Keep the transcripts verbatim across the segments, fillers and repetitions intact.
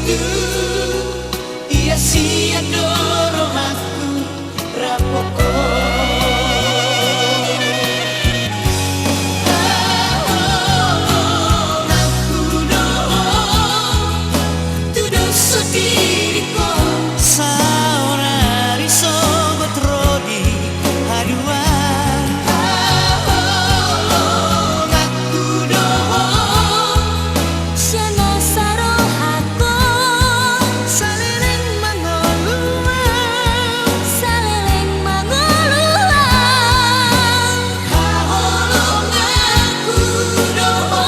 Ia sian do rohangku rap ho. Haholonganku do ho tu dos songon diriku. Saonari sogot ro di haduan. Haholonganku do ho. Sian nasa rohangku. Saleleng mangolu au. Saleleng mangolu au. Haholonganku do ho.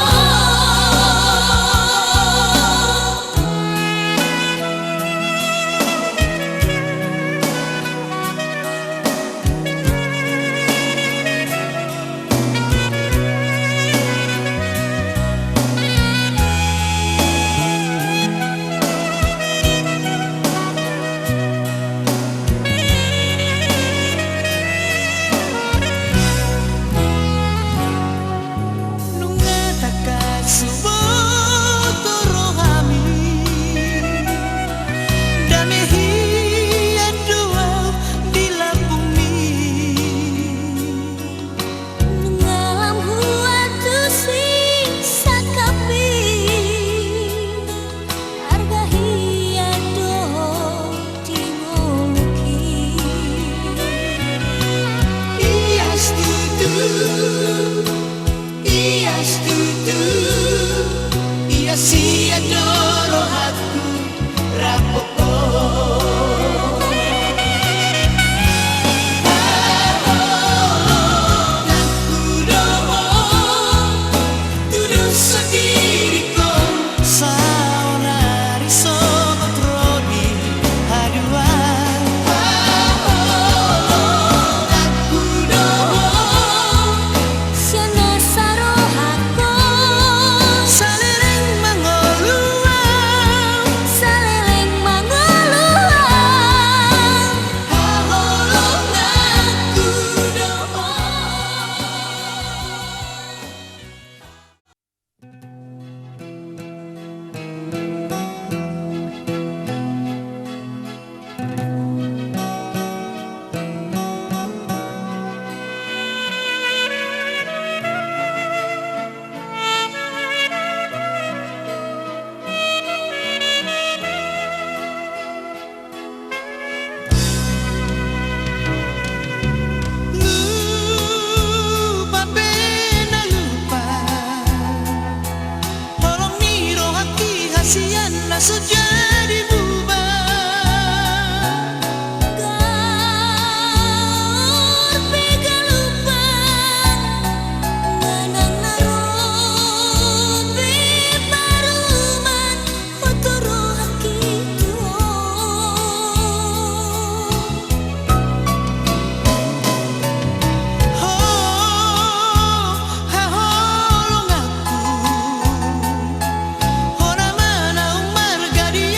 Nunga tangkas huboto rohami, dame hian do au di lambungmi. Nunga lam huantusi sangkapmi, arga hian do di ngolungki. Ia astutu. Ia astutu, ia sian do rohangku rap ho. Haholonganku do ho tu dos songon diriku. Saonari sogot ro di haduan. Haholonganku do ho. Sian nasa rohangku. Saleleng mangolu au. Saleleng mangolu au. Haholonganku do ho. Lupa pe na lupa, holong ni rohangki hasian na so jadi bubar. Gaor pe galupan, manang na ro pe paruman. Ho, haholonganku, hona ma naung marga di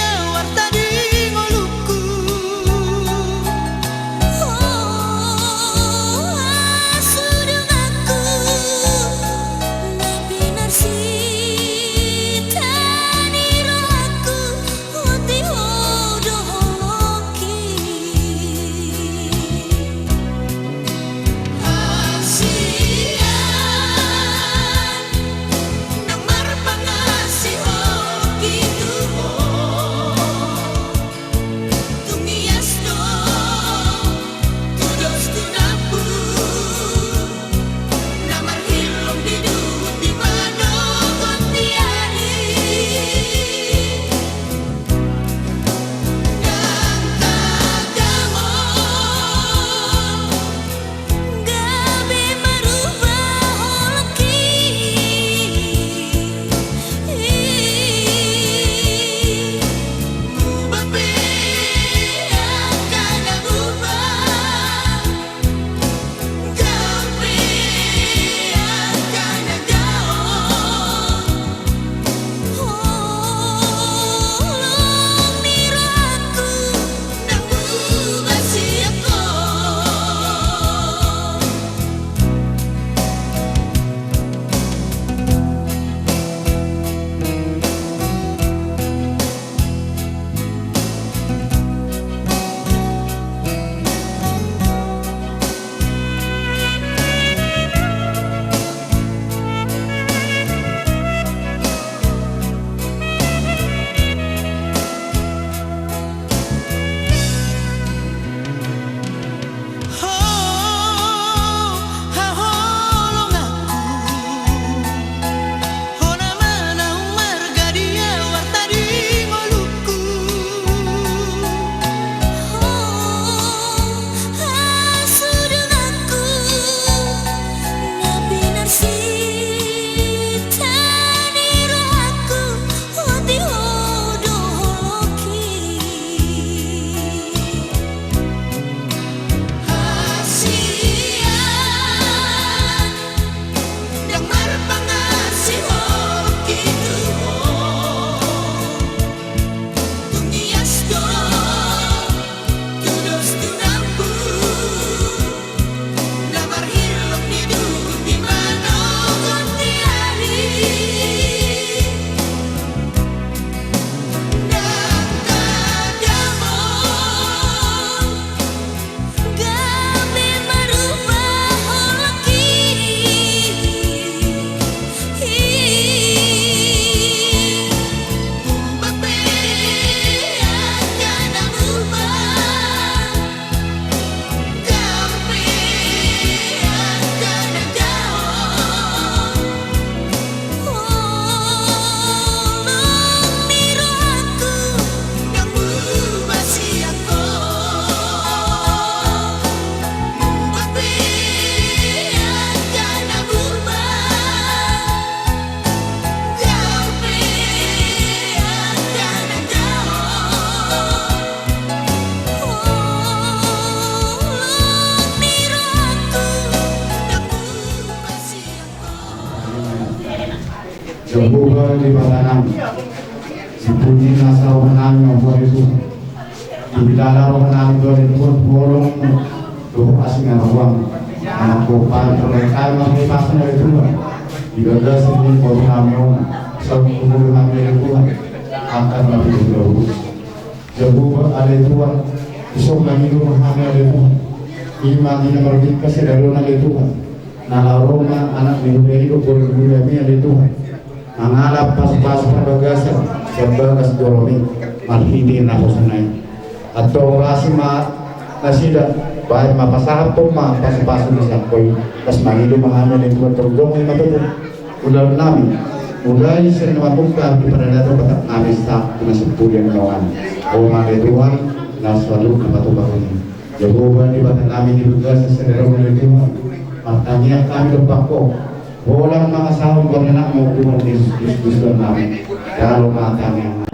Jahowa Debatanami, sipunjin na saur nami mamboan Tuhan. Dipilala rohanami do ale Tuhan tu holongmu dohot asi ni rohamu. Anak kopan terlekai mangkei pasan ale Tuhan. Di bagasan ni boru nami on, saut tu boru nami ale Tuhan. Angkat nami di boru. Jahowa ale Tuhan, isuk mangido ma hami ale Tuhan. Ima di na marbingkas sadari on ale Tuhan. Na laho ro ma anak ni huria i dohot boru ni huria i ale Tuhan. Mangalap pasupasu parbagasan sian bagas joro i marhite na hosana i. Antong urasi ma nasida, baen ma pasahathon ma pasupasu na sian Ho i. Laos mangido ma hami ale Tuhan, tongtong i ma tutu ulaon nami, mulai sian na mamungka di paradaton Batak nami sahat tu na simpulian dongan. Ho ma ale Tuhan na saluhutna patupaon i. Jahowa Debatanami, di bagasan sadari on ale Tuhan, martangiang hami dompak Ho. Holan mangasahon goar ni anakmu Tuhan Jesus Kristus Tuhan nami. Jalo ma tangiang nami.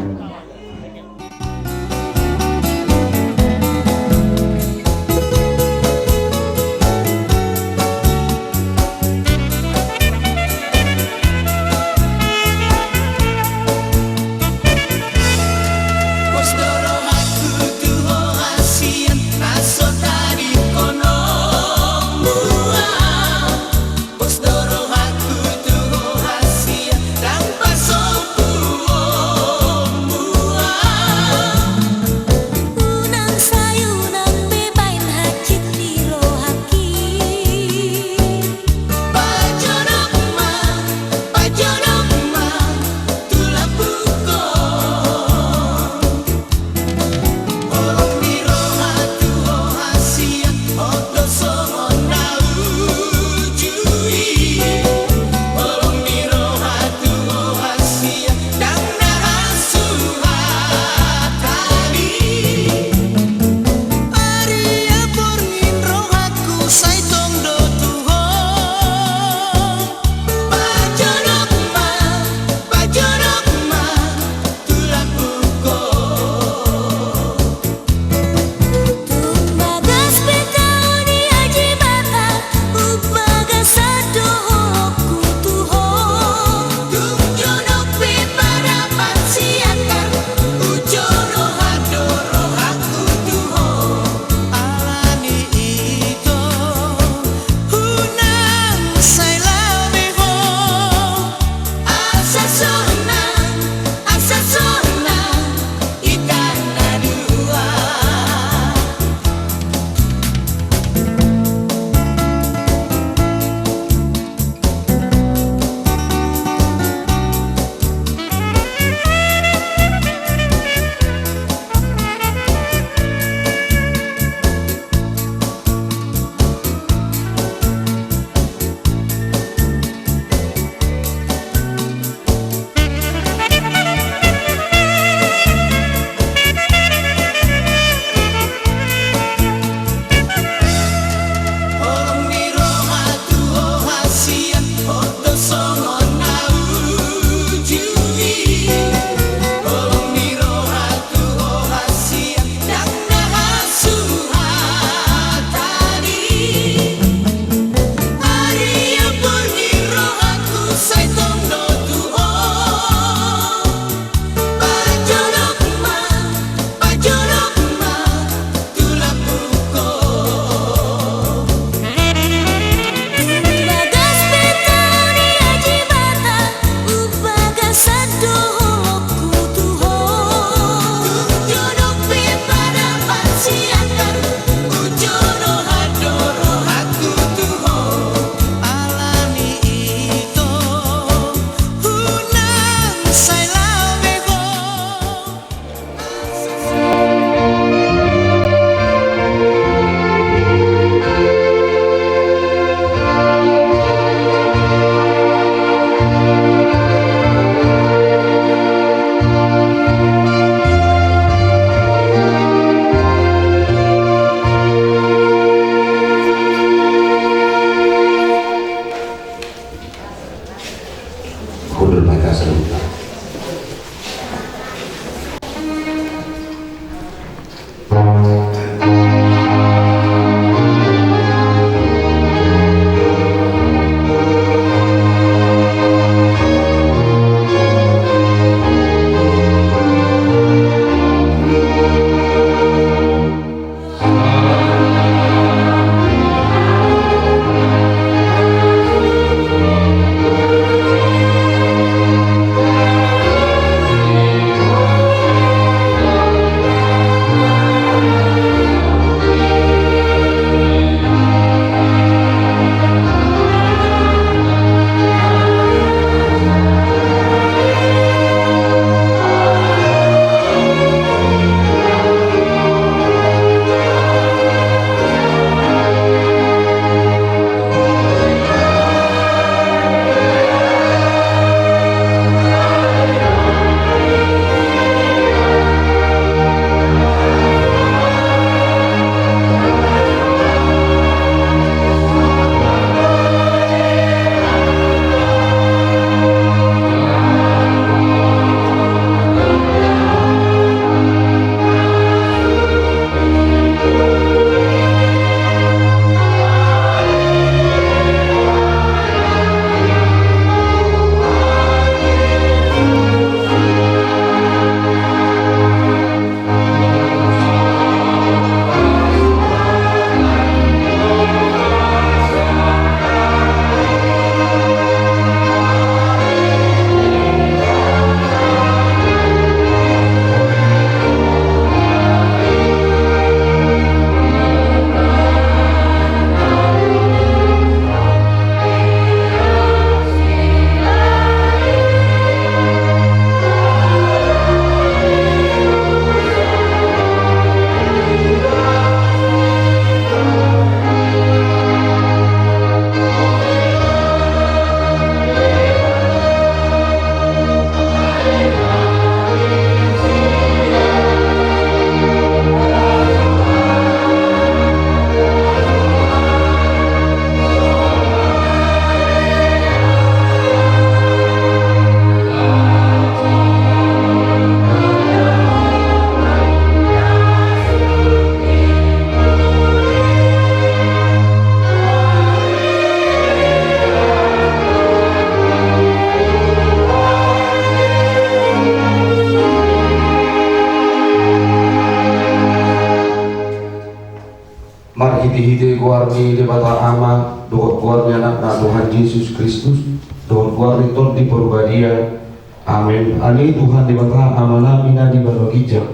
Di hite goar ni Debata Ama, dohot goar ni Anakna Tuhan Jesus Kristus, dohot goar ni Tondi Porbadia. Amen. Ale Tuhan Debata Amanami na di banua ginjang,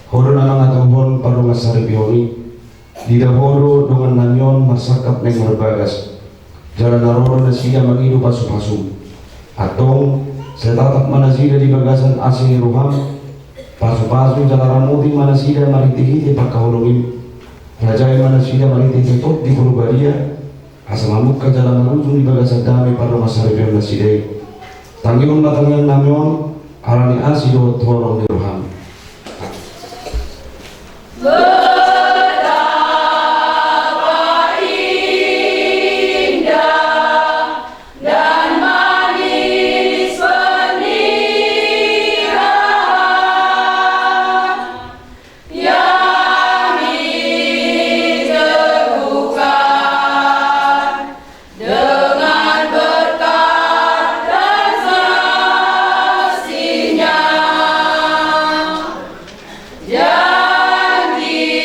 Ho do na mangatuhon pardongansaripeon i. Diida Ho do dongannami on marsangkap naeng marbagas. Jala na ro do nasida mangido pasupasu. Antong, sai tatap ma nasida di bagasan asi ni roham. Pasupasu jala ramoti ma nasida marhitehite pangkaholongim. Rajai ma nasida marhitehite Tondi Porbadia, asa mamungka jala marujung di bagasan dame pardongansaripeon nasida i. Tangihon ma tangiangnami on, ala ni asi dohot holong ni roham. Betapa indah dan manis pernikahan yang diteguhkan dengan berkat dan saksinya. Janji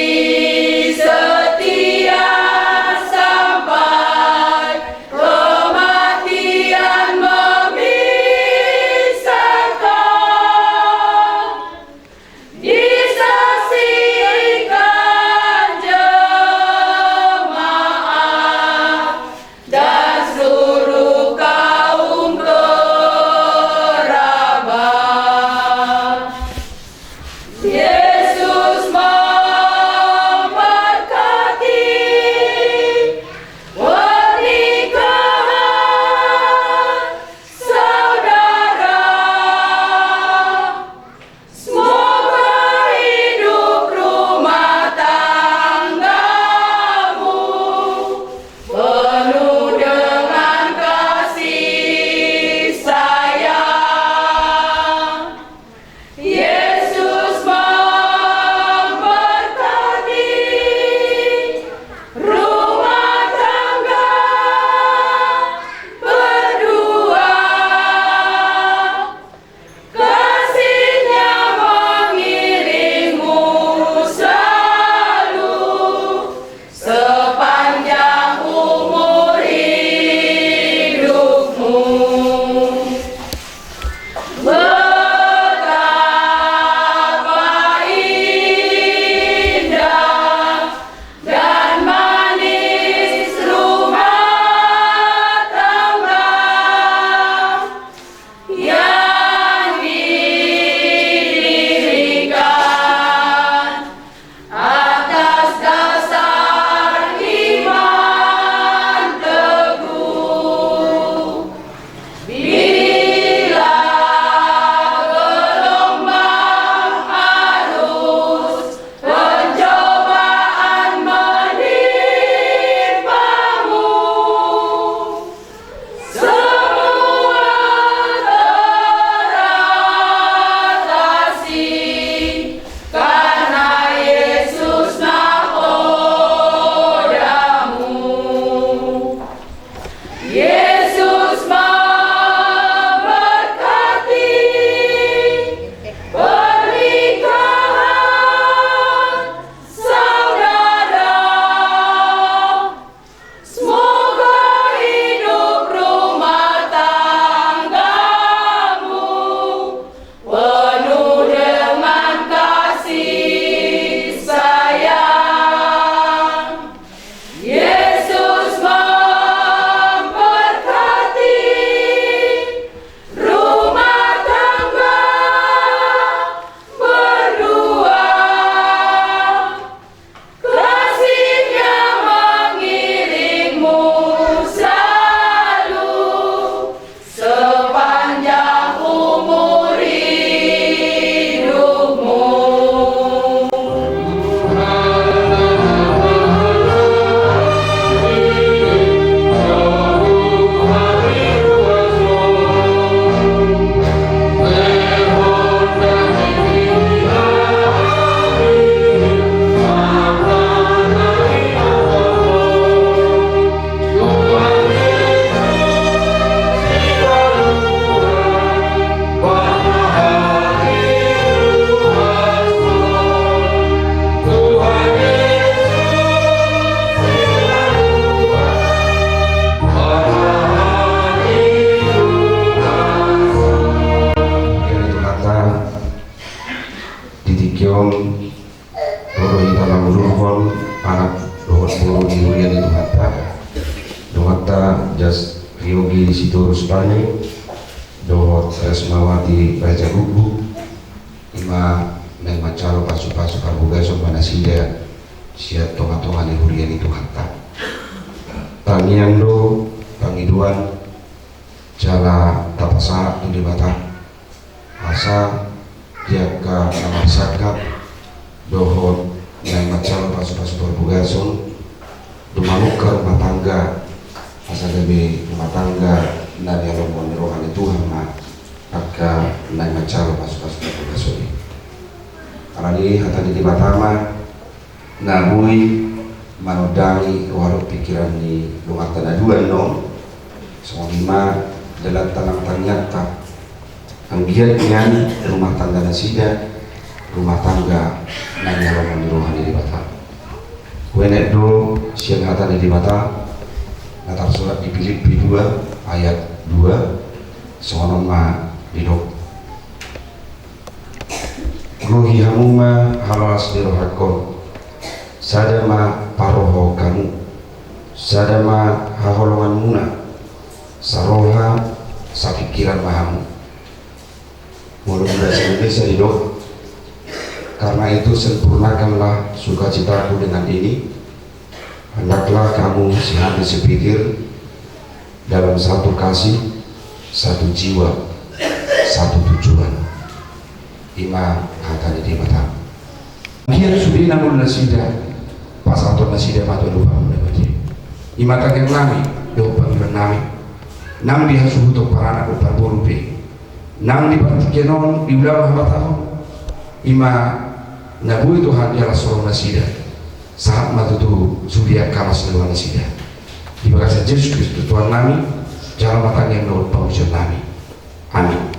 Tingki on ro do hita mangudurhon anak dohot boru ni huria ni Tuhanta, dongan ta Jas Riogi Sitorus Pane dohot Resmawati Raja Guguk, ima naeng manjalo pasupasu parbogason ma nasida sian tongatonga ni huria ni Tuhanta. Tangiang do, pangidoan, jala tapasahat tu Debata asa di angka na marsangkap dohot naeng manjalo pasupasu parbogason, dumangka rumah tangga asa gabe rumah tangga na nialomohon ni roha ni Tuhan ma angka naeng manjalo pasupasu parbogason i. Alani hata ni Debata ma na boi manondangi roha dohot pingkiran ni donganta na dua on. Songon i ma dalan tangiangta, anggiat nian rumah tangga nasida rumah tangga na nialomohon ni roha ni Debata. Huenet do sian hata ni Debata na tarsurat di Pilippi dua ayat dua, songon on ma didok: Ruhi hamu ma halalas ni rohangkon, sada ma parrohaon hamu, sada ma haholonganmuna, saroha sapingkiran ma hamu. Molo di bahasa Indonesia didok, karena itu sempurnakanlah sukacitaku dengan ini, hendaklah kamu sehati sepikir, dalam satu kasih, satu jiwa, satu tujuan. Ima hata ni Debata. Anggiat sude na ngolu nasida, pasahaton nasida ma tu adopanmuna, Bapa. Ima tangiang nami dohot pangidoan nami, nang di hasuhuton paranak dohot parboru pe, nang di partingkian on di ulaon habatahon, ima na boi Tuhan dialas roha nasida, sahat ma tutu sude angka las ni roha nasida. Di bagasan Jesus Kristus Tuhan nami, jalo ma tangiang dohot pangujian nami. Amin.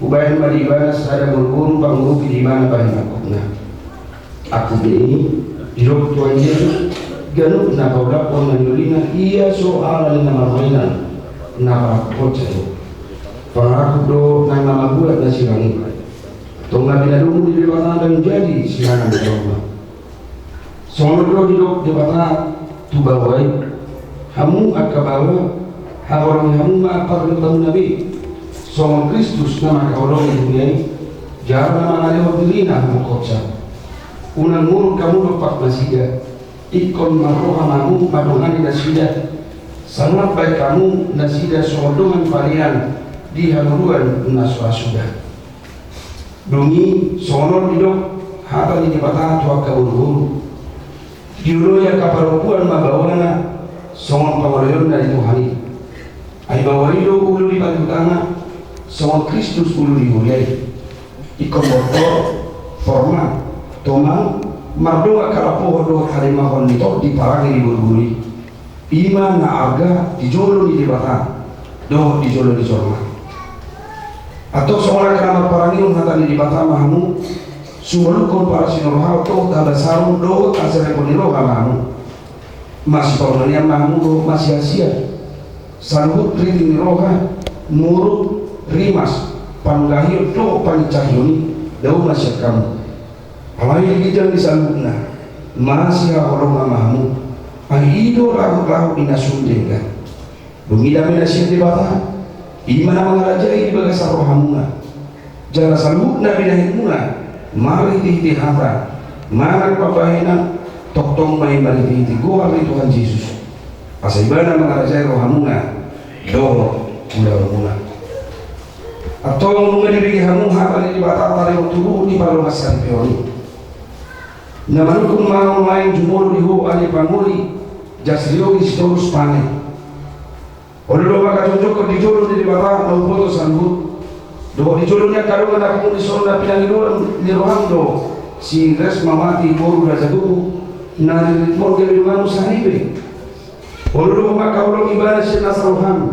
Hubahen ma di ibana sada boruboru pangurupi di ibana bahen angkupna. Angkup ni i, didok Tuhan Jesus, ganup na paulakhon na niulina, ia so ala ni na marmainan, na pahakukhonsa do. Pangakup do naeng mambuat na sirang i. Tong na pinadomu ni Debata ndang jadi sirangan ni jolma. Songon on do didok Debata tu baoa i, hamu angka baoa, haholongi hamu ma parluhutamuna be, songon Kristus na mangkaholongi huria i, jala na mangalehon dirina hamukhonsa. Unang muruk hamu dompak nasida, ingkon marroha ma hamu mandongani nasida, sangap bahen hamu nasida songon dongan palean di hangoluan na so ra suda. Dung i songon on didok hata ni Debata tu angka boruboru. Dioloi angka parompuan ma baoana songon pangoloionna di Tuhan i. Ai baoa i do ulu ni parhutana, songon Kristus ulu ni huria i. Ingkon bortor, forma, tomang, mardongan halapohon dohot hademahon ni tondi parange ni boruboru i. Ima na arga di jolo ni Debata. dohot di jolo ni jolma. Antong songon angka na marparange on, hata ni Debata ma hamu, sumalukhon parasi ni roha, dohot habasaron, dohot hasaripeon ni roha ma hamu. Masipaunanian ma hamu dohot masiasian. Saluhut riti ni roha, muruk, rimas, panunggalion dohot pangincahion i, dao ma sian hamu. Alai di ginjang ni saluhutna, masihaholongan ma hamu. Ai i do rahut-rahut ni na sun denggan. Dung i damena sian Debata, i ma na mangarajai di bagasan rohamuna. Jala saluhut na binahenmuna, marhite-hite hata manang pambahenan, tongtong ma i marhite-hite goar ni Tuhan Jesus. Asa ibana mangarajai rohamuna dohot ulaonmuna. Antong nunga dibege hamu hata ni Debata taringot tu luhut ni pardongansaripeon i. Na manungkun ma ahu nuaeng jumolo di ho ale pangoli, Jasriogi Sitorus Pane. Olo do mangkajongjonghon di jolo ni Debata na umboto saluhut, dohot di jolo ni angka dongan na pungu dison, na pinangidoan ni roham do si Resmawati boru Raja Guguk, na ririt mor gabe donganmu saripe. Olo do mangkaholongi ibana sian nasa roham,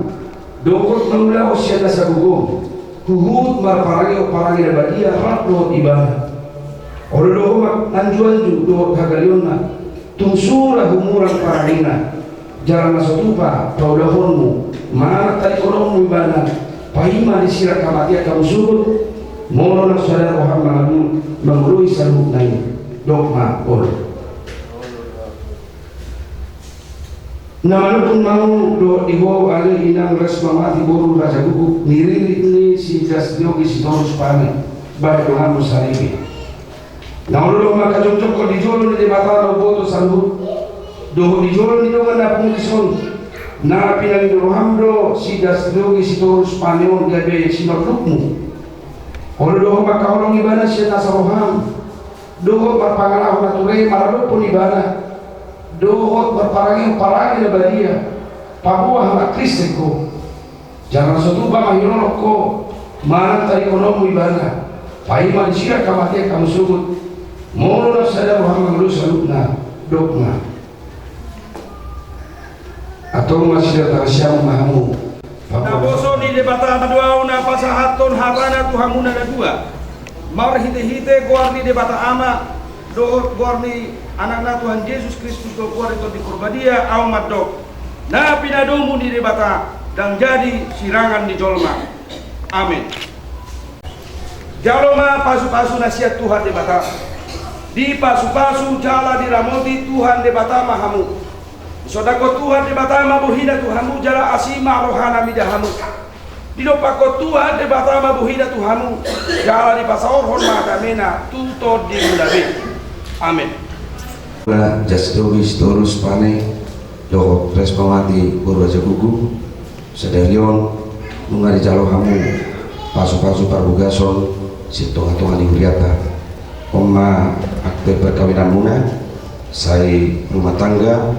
dohot mangulahon sian nasa gogom, huhut marparange parange na badia rap dohot ibana. Olo do manganju-anju dohot hagaleonna, tung sura humurang parangena, jala na so tupa paulahonmu manang tarikononmu ibana, paima disirang hamatean hamu sogot, molo na so sada roham mangalu mangoloi saluhutna i, dok ma olo. Na manungkun ma ahu dohot di ho ale inang Resmawati boru Raja Guguk, ni ririt ni si Jasriogi Sitorus Pane, bahen donganmu saripe. Na olo do mangkajongjonghon di jolo ni Debata na umboto saluhut, dohot di jolo ni dongan na pungu dison, na pinangido roham do si Jasriogi Sitorus Pane on gabe sinordukmu. Olo do mangkaholongi ibana sian nasa roham, dohot marpangalaho na ture maradophon ibana, dohot marparange parange na badia, paboa halak Kristen ho. Jala na so tupa mangilolong ho manang tarikononmu ibana, paima disirang hamatean hamu sogot, molo na so sada roham mangoloi saluhutna, dok ma. Antong masidaotan siamun ma hamu. Naposo ni Debata do ahu na pasahathon hatana tu hamuna na dua, marhite-hite goar ni Debata Ama, dohot goar ni Anakna Tuhan Jesus Kristus, dohot goar ni Tondi Porbadia, ahu mandok: Na pinadomu ni Debata, ndang jadi sirangan ni jolma. Amen. Jalo ma pasu-pasu na sian Tuhan Debata. Dipasu-pasu jala diramoti Tuhan Debata ma hamu. Disondangkon Tuhan Debata ma bohina tu hamu jala asi ma rohana mida hamu. Didompakkon Tuhan Debata ma bohina tu hamu jala dipasaorhon ma damena tu tondimuna be. Amen. Jasriogi Sitorus Pane dohot Resmawati boru Raja Guguk. Sadari on nunga dijalo hamu pasu-pasu parbogason sian tonga-tonga ni hurianta. On ma akte perkawinanmuna, sai rumah tangga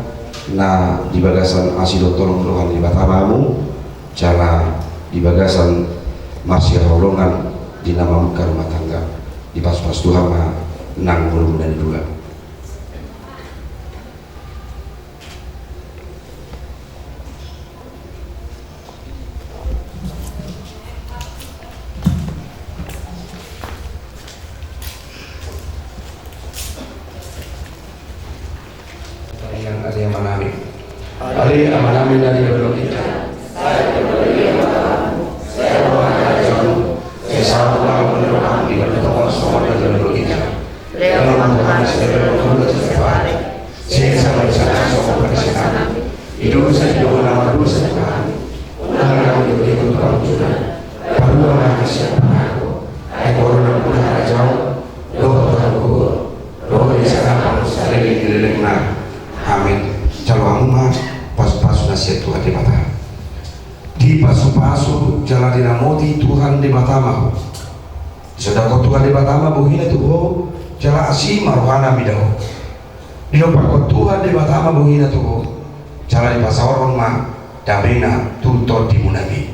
na di bagasan asi dohot holong ni roha ni Debata ma hamu, jala di bagasan masihaholongan di na mamungka rumah tangga. Dipasu-pasu Tuhan ma nang ngolumuna na dua. Yang ada yang manami. Ale Amanami na di banua ginjang. Sai saut ma rohamu, di banua tonga on songon na di banua ginjang. Lehon ma tu hami sadari on haramuan siapari. Sesa ma di hami songon panesanami di dosa ni dongan na mardosa tu hami. Unang hami diboto tu pangunjunan. Palua ma hami sian pangago. Ai Ho do nampuna harajaon dohot hagogoon dohot hasangapon saleleng ni lelengna. Amen. Jalo hamu ma pasu-pasu na sian Tuhan Debata. Dipasu-pasu jala diramoti Tuhan Debata ma ho. Disondangkon Tuhan Debata ma bohina tu ho jala asi ma rohana mida ho. Didompakkon Tuhan Debata ma bohina tu ho jala dipasaorhon ma damena tu tondimuna be.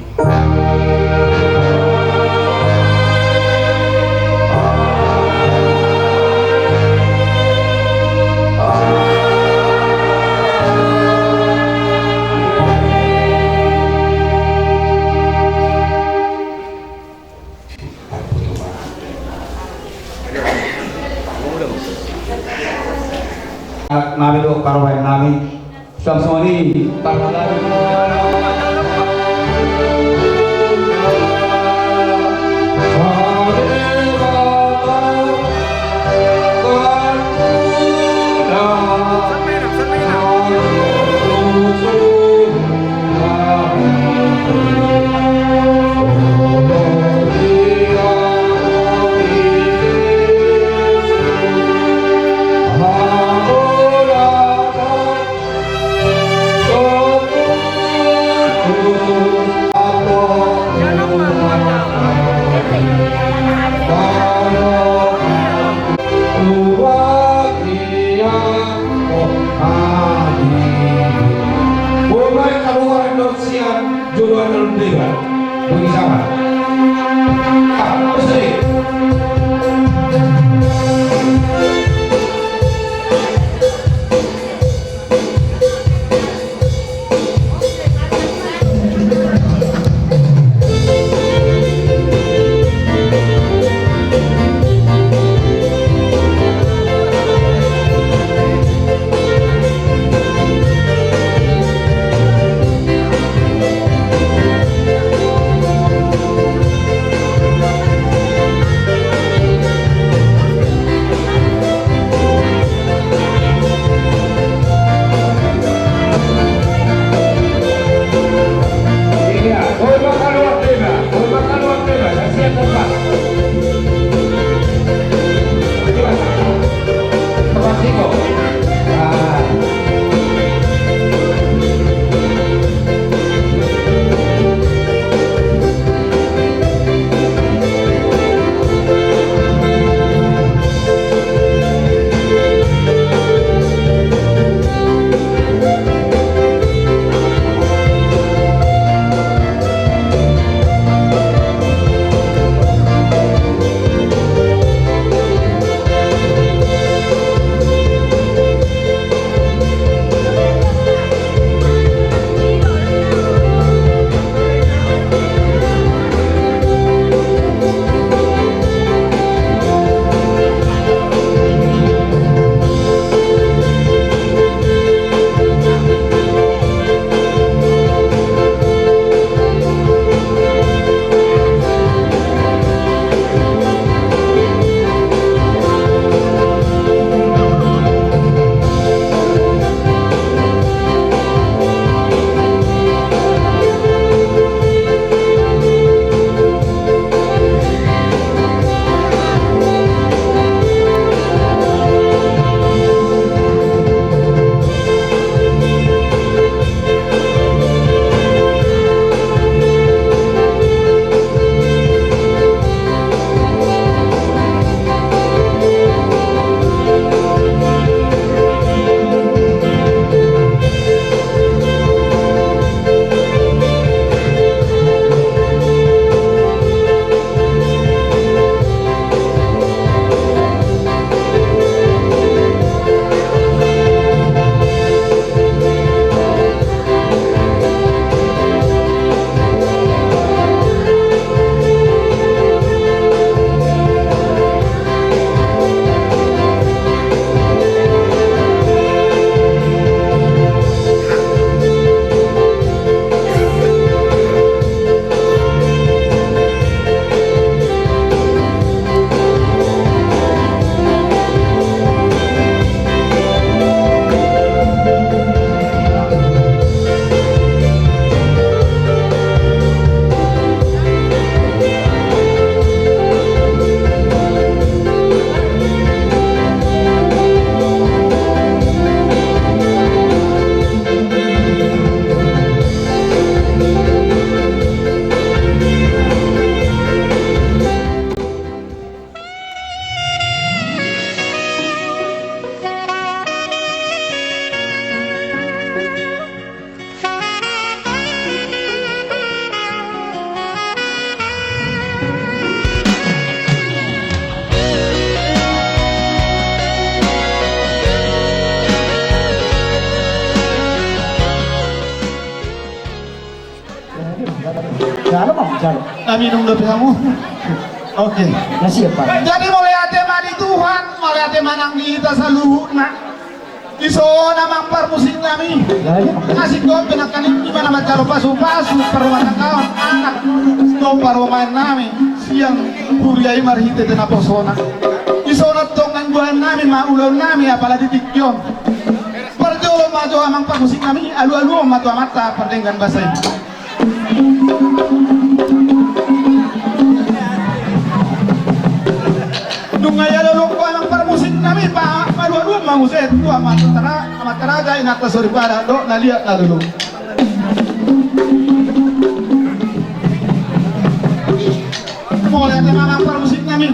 Boha ma i kaluaran na sian joloan na lundeba. Boi sama. Ah, terus tadi. Jalo, Mam, jalo. Na minum dope hamu. Oke. Na siap, Pak. Jadi mauliate ma di Tuhan, mauliate ma nang di hita saluhutna. Dison amang parmusik nami. Asing dope nangkaning i ma na manjalo pasupasu parrumatanggaon anak dohot parumaen nami sian huria i marhite naposona. Dison tong nangguahan nami ma ulaon nami apala di tingki on. Parjolo ma jo amang parmusik nami, alualuhon ma tu amanta pardenggan basa i. Nunga ia lolongku amang parmusik nami, pa palualuan ma muse tu amanta raja, inanta soripada dohot na liat na lolo. Mauliate ma amang parmusik nami.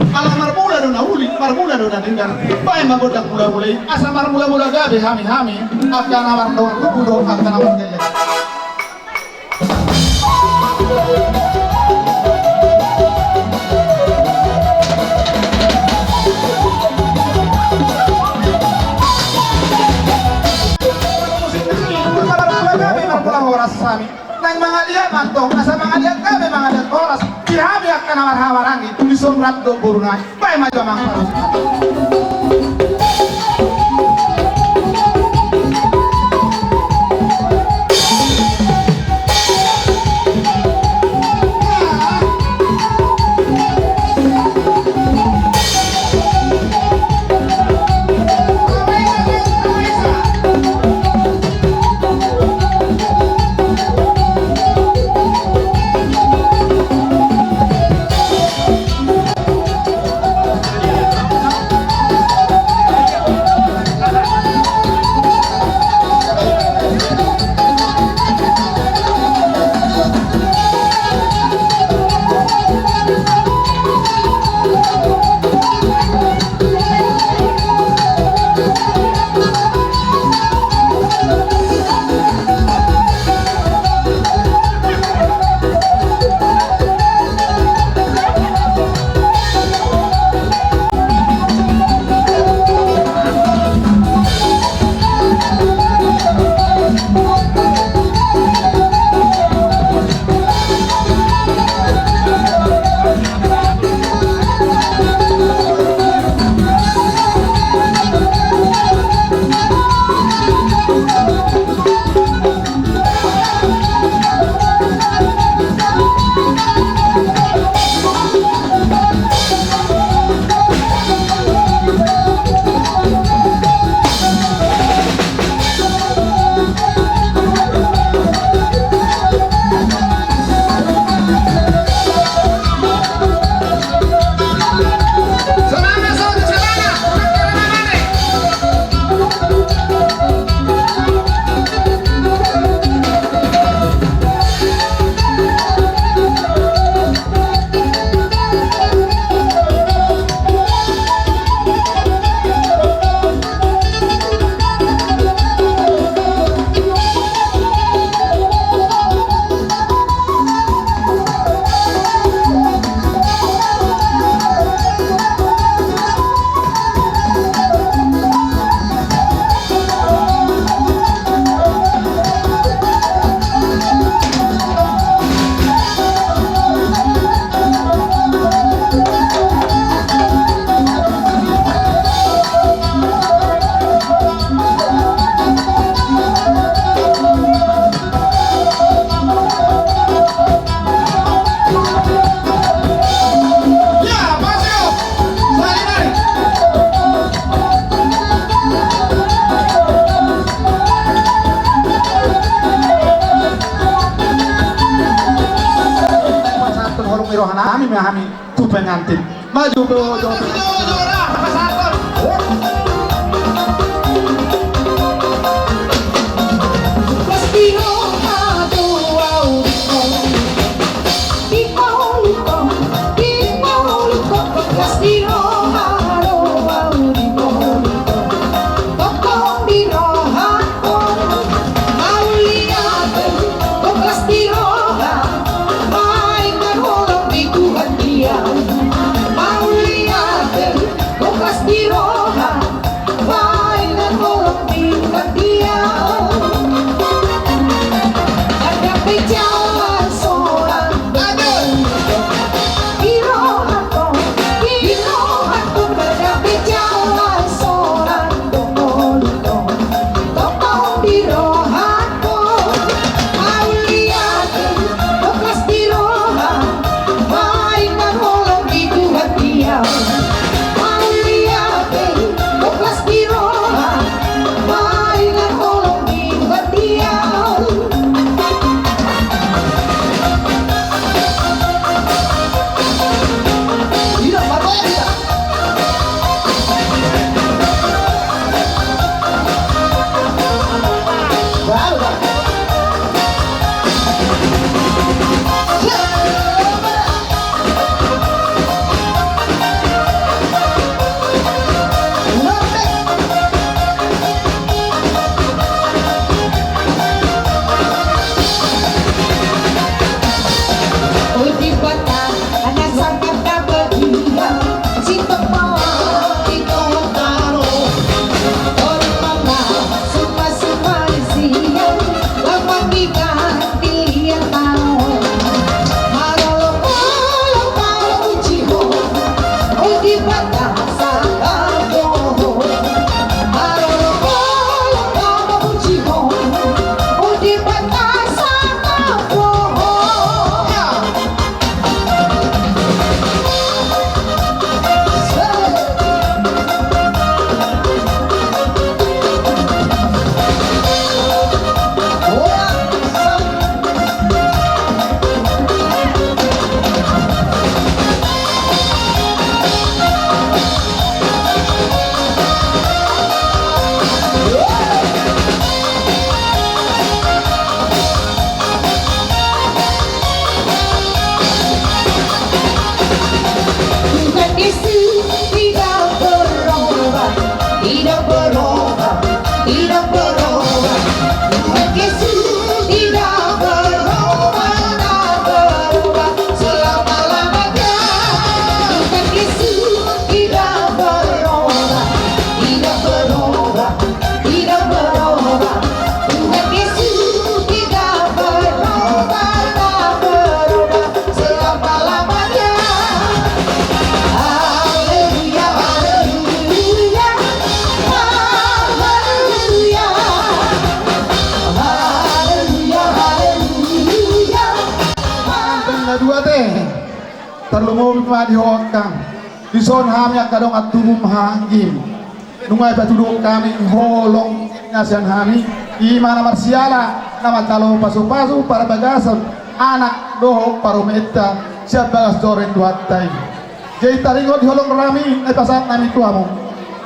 Ala marmula do na uli, marmula do na denggan. Baen ma gondang mulamula i asa marmulamula gabe hami, hami angka na mardongan tubu dohot angka na margelleng. Nang mangaliat mantong asa mangaliat gabe mangaliat horas di hami angka na marhahamaranggi di son rap dohot boru nai. Baen ma jo amang parmusik. Pasahathon holong ni roha nami ma hami tu pengantin. Maju, maju. Tua te, tarlumobi ma di ho angka. Dison hami angka dongan tubum, haha anggim. Nunga dipatuduhon hami holong na sian hami, i ma na marsiala, na manjalo pasupasu parbagason anak dohot parumaenta sian bagas joro ni Tuhanta i. Jadi taringot di holong nami na dipasahat nami tu hamu,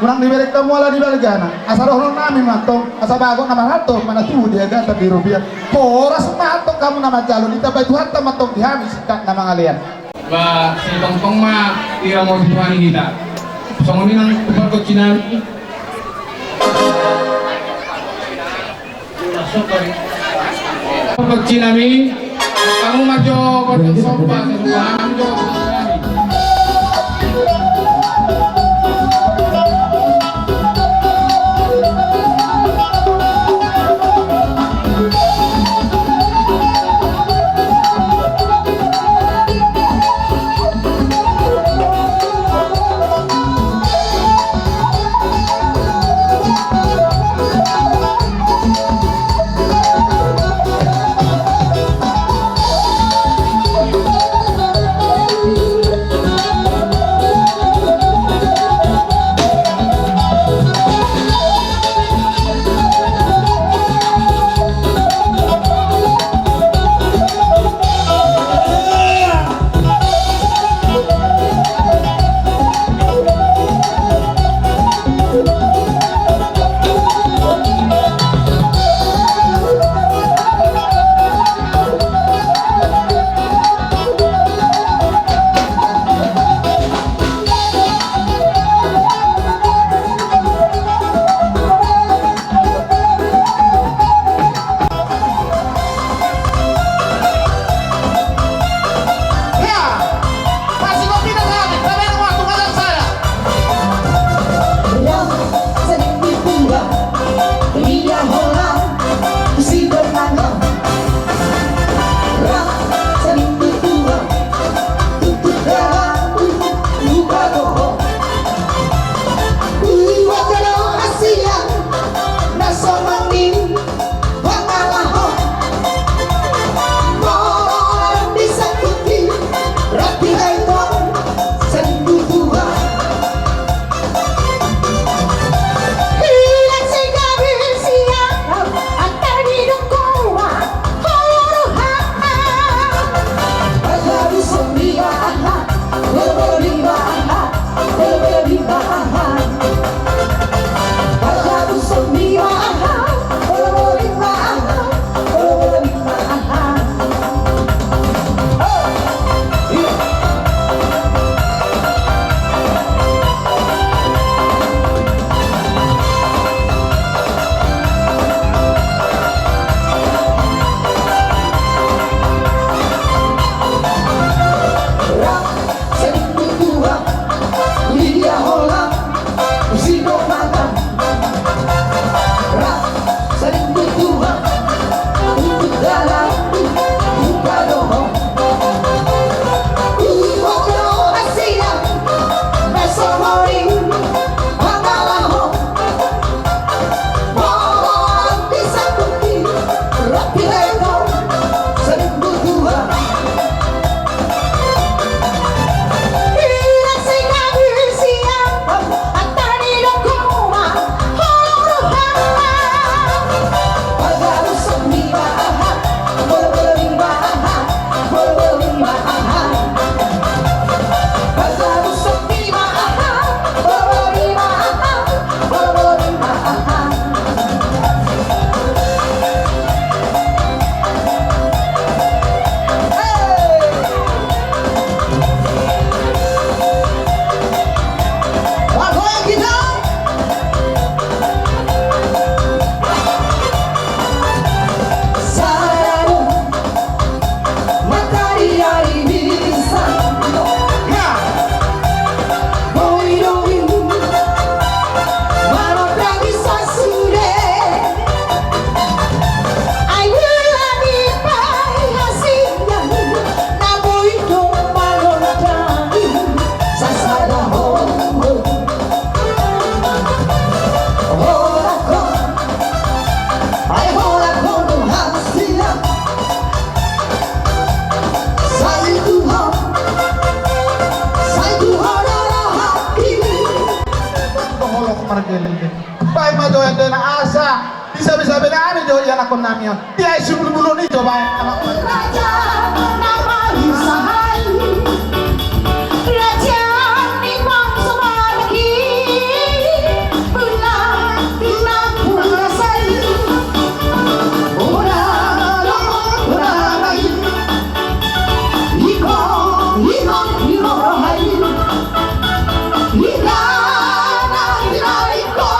unang dibereng hamu ala di balgana. Asa dohonon nami ma antong, asa bagot na marhalto, manang tubu di agatan di rupiah. Horas ma antong hamu na manjalo, ditambai Tuhanta ma antong di hami singkat na mangalean. Ba sai tongtong ma diramoti Tuhan i hita. Songon i nang tu pargonsi nami. Pargonsi nami, hamu ma jo gondang somba, sasumbangan jo. Pegari jo ianakhon nami on. Dia isi bulu-bulu ni jo bae. Raja na marusahai. Raja ni bangso Batak i. Bulan di na purasai. Ora lo ora lai. Iko, iko, iko rohai. Iko na iko.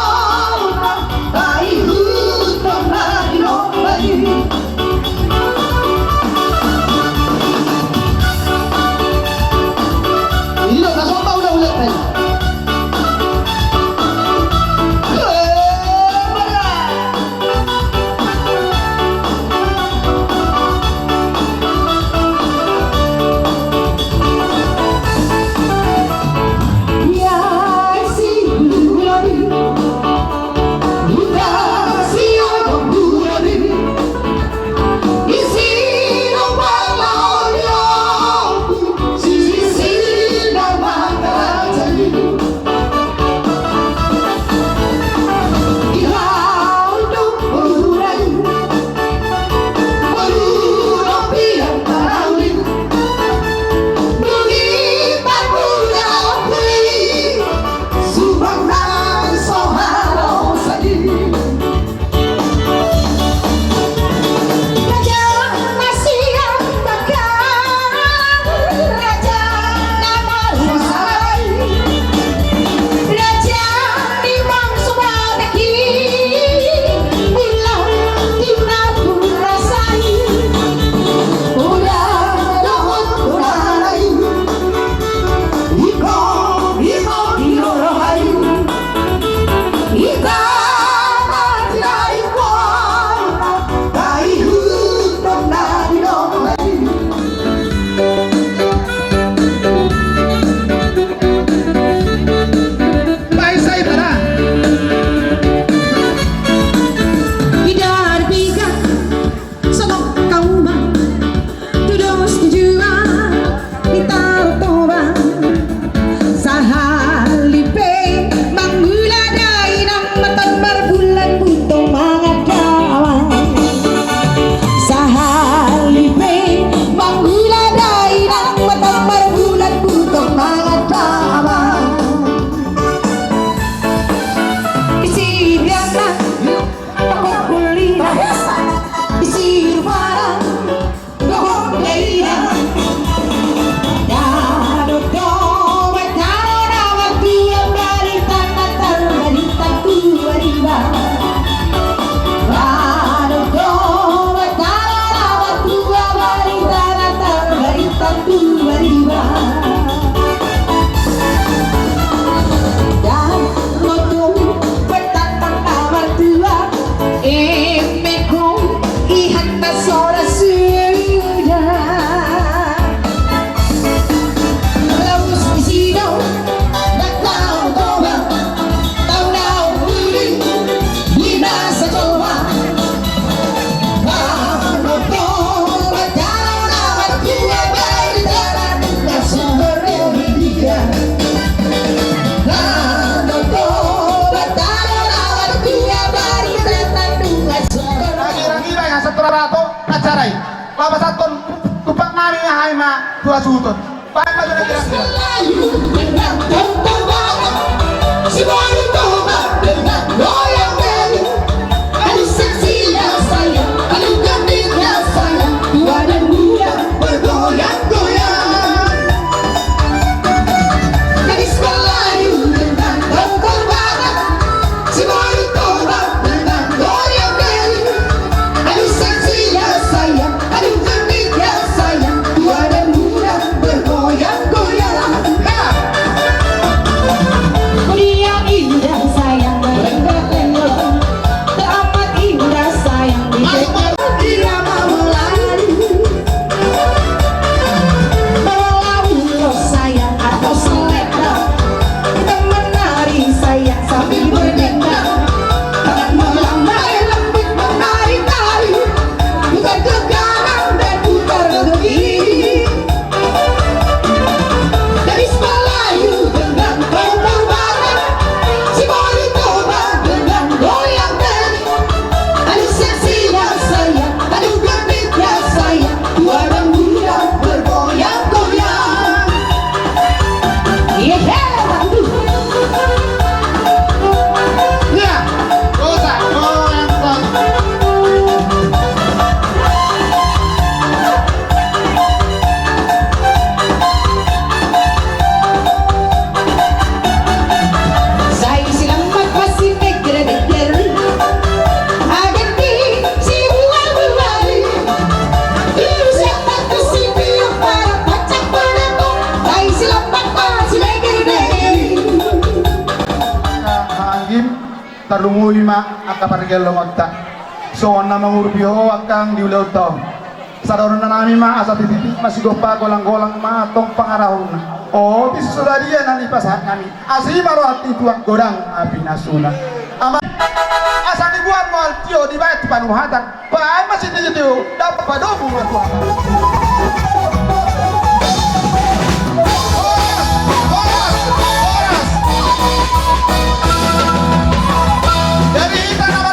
Sahali pe mangula dainang, matan marbulan butong mangan damang. Sahali pe mangula dainang, matan marbulan butong mangan damang. Isi biakna, pakok kulina, isi rupana, Ragi, ragi, bae, asa tura rato acara i. Lapasathon tumpak nami, aha i ma tu hasuhuton. Baen ma tu na kira-kira. Lungui ma angka pargelongonta songon na mangurupi ho angkang di ulaonta on. Sadononna nami ma asa tititi ma sigompa, golang-golang ma tong pangarahutna. O, di susuda dia na nipasahat nami, asi ma roha ni tuan godang api na suna. Ama, asa nibuan ma altio dibaen tu panuhatan. Baen ma sitio-tio dapot padomu ma tu hata. Horas, horas, horas. Dari hita nama.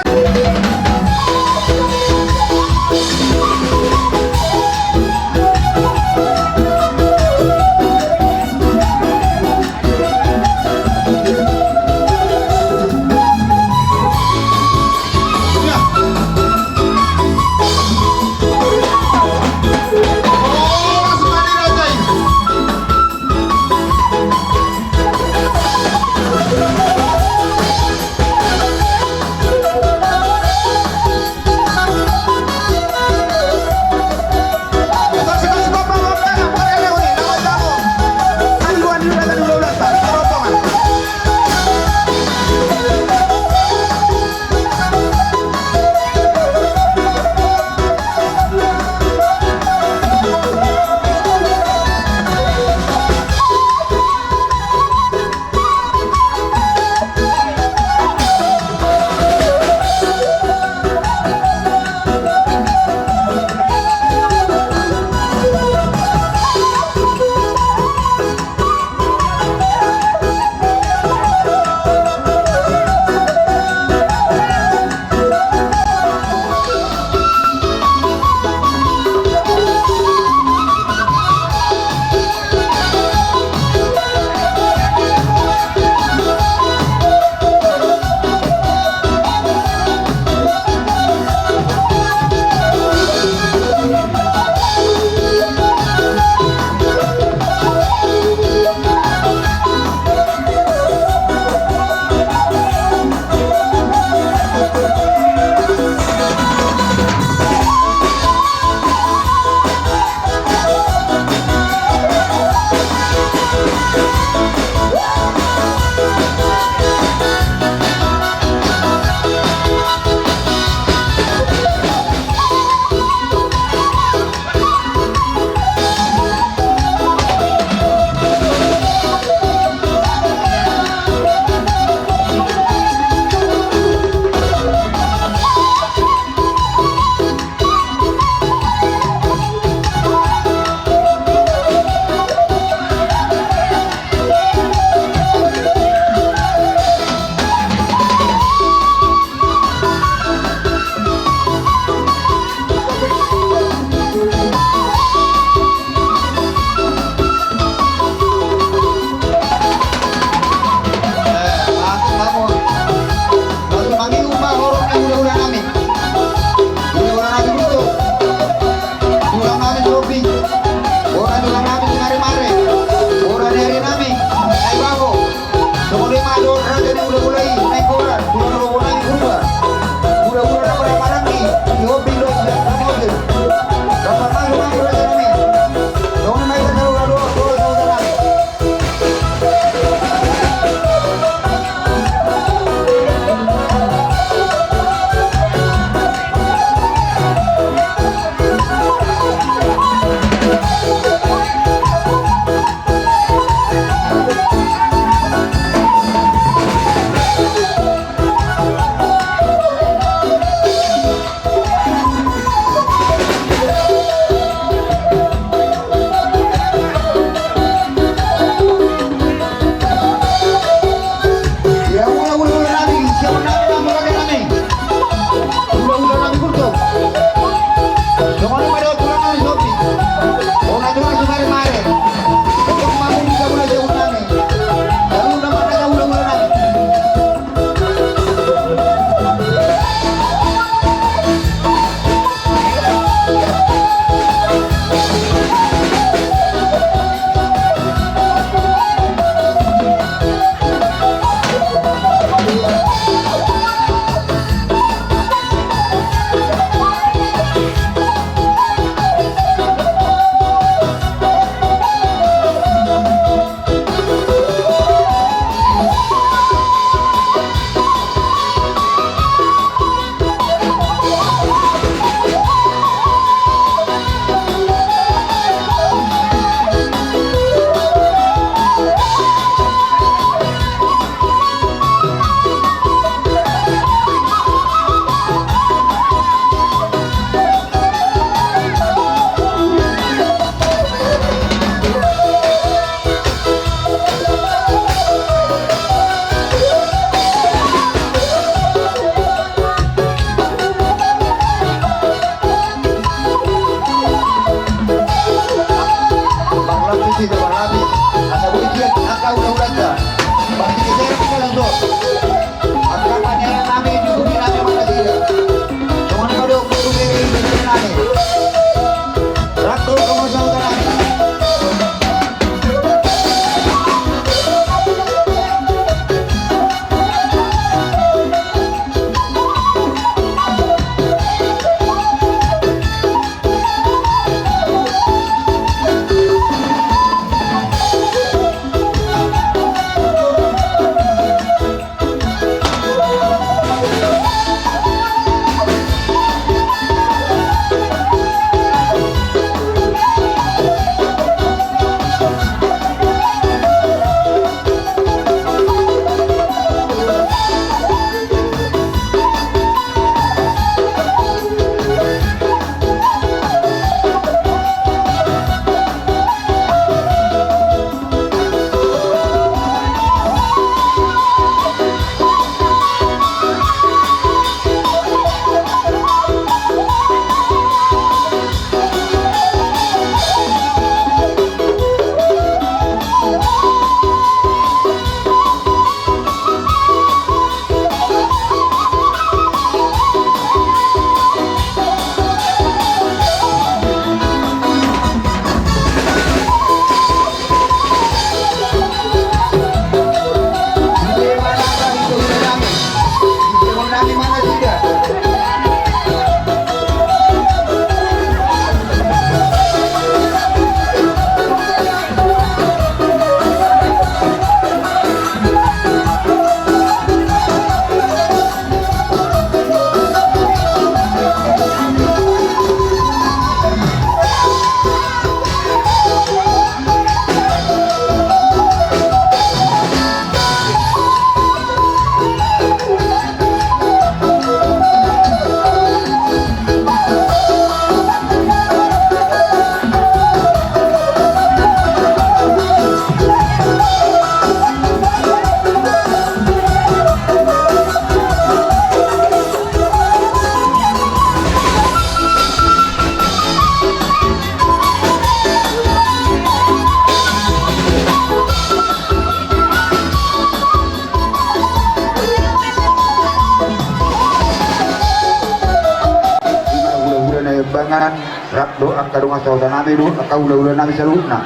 Dohot angka dongan sahuta nami dohot angka hulahula nami saluhutna.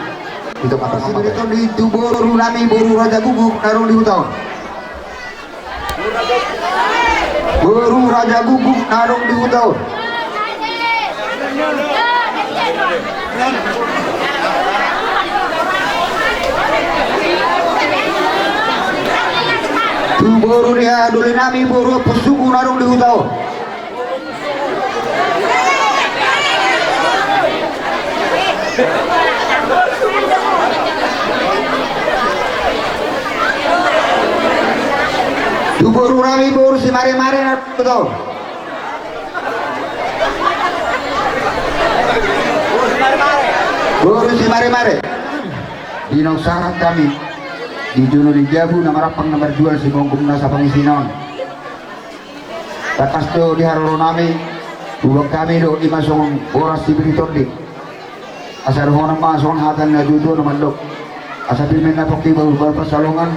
Di tonga-tonga ma. Siberengkon di tu boru nami, boru Raja Guguk na adong di huta on. Boru Raja Guguk na adong di huta on. Tu boru ni haha doli nami, boru Ompung Sugu na adong di huta on. Tu boru nami, boru Simaremare na adong di huta on. Boru Simaremare. Di naung sahat hami di jolo ni jabu na marampang na marjual, simonggom na sapangisina on. Tangkas do di haroro nami, huboan hami do i ma songon boras sibiri tondi. Asa dohonon ma songon hata ni natuatua na mandok: Asa pir ma inna pongki, bahulbahul pansalongan.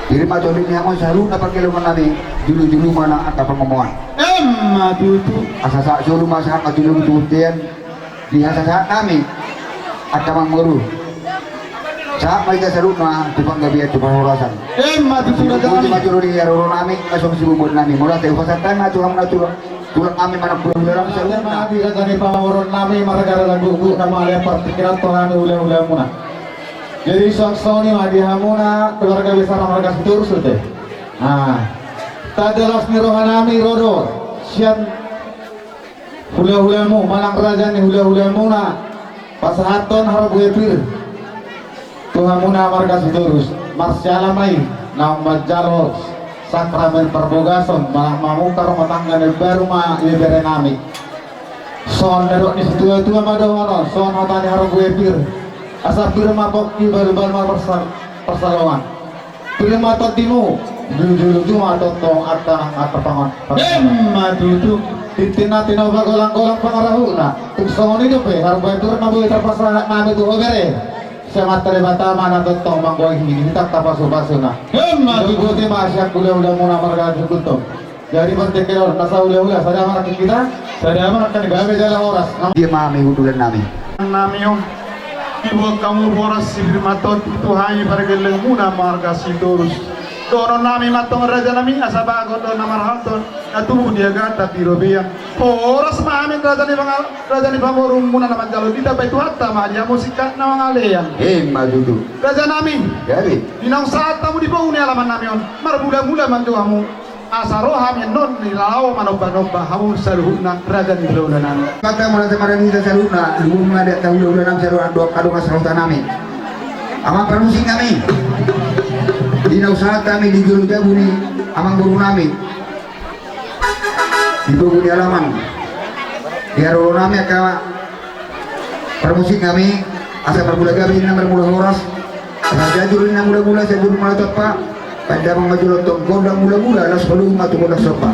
Pir ma tondi ni hamu saluhutna pargellengon nami, julujulu ma nang angka pangomoan. Emma tutu. Asa sahat solu ma sahat ma tu lobi tu bontean. Di hasasahat nami, angka amangboru, sahat ma hita saluhutna tu panggabean, tu parhorasan. Emma tutu. Raja nami. Di jolo ni haroro nami, asa siboan nami. Molo ate hupasahat ma tu hamu na tulang, tulang nami manang hulahula nami saluhutna. Emma tutu, raja ni pamoruon nami, marga Raja Guguk na mangalean partingkian tu hami hulahulamuna. Jadi suang songon i ma di hamuna keluarga besar marga Sitorus, ate. Nah, tanda las ni roha nami ro do sian hulahulamu manang raja ni hulahulamuna pasahathon harbue pir tu hamuna marga Sitorus. Marsiala ma i naung manjalo sakramen parbogason manang mamungka rumah tangga na imbaru ma ibebere nami. Songon na nidok ni situatua ma dohonon, songon hata ni harbue pir: Asa pir ma pongki, bahulbahul ma parsal-, pansalongan. Pir ma tondimu, julujulu ma tongtong angka, angka pangan. Emma tutu. Tintin na tinopa, golanggolang pangarahutna. Tung songon i dope harbue pir na boi tarpasahat nami tu ho, bere. Sai Amanta Debata ma na tongtong manggohi di hita angka pasupasuna. Emma tutu. Botima sian hulahulamuna marga Sitorus. Jadi partingkian on, na sahulahula, sada ma nangkin hita, sada ma nangkin gabe jala horas. Dia ma hami, hundulan nami. Nami on, diboan hamu boras sibiri ma tonti tu hami pargellengmuna marga Sitorus. Dohonon nami ma antong, raja nami, asa bagot do na marhalto, na tubu di agatan di robean. Horas ma hami raja ni pangal-, raja ni pamorumuna na manjalo, ditambai Tuhanta ma di hamu singkat na mangalean. Emma tutu. Raja nami. Jadi. Di naung sahat hamu di pogu ni alaman nami on, marmulamula ma jo hamu. Asa ro hami annon di laho manombanomba hamu saluhutna, raja ni hulahula nami. Mata mula teman hita saluhutna, luhut ma di angka hulahula nami saluhutna dohot angka dongan sahuta nami. Amang parmusik nami. Di naung sahat hami di jolo jabu ni amangboru nami di pogu ni alaman. Di haroro nami angka parmusik nami, asa marmula gabe ninna marmula horas, asa jajur ninna mulamula, jajur ma na tompa, baen damang ma jolo tong gondang mulamula, laos paluhut ma tu gondang somba.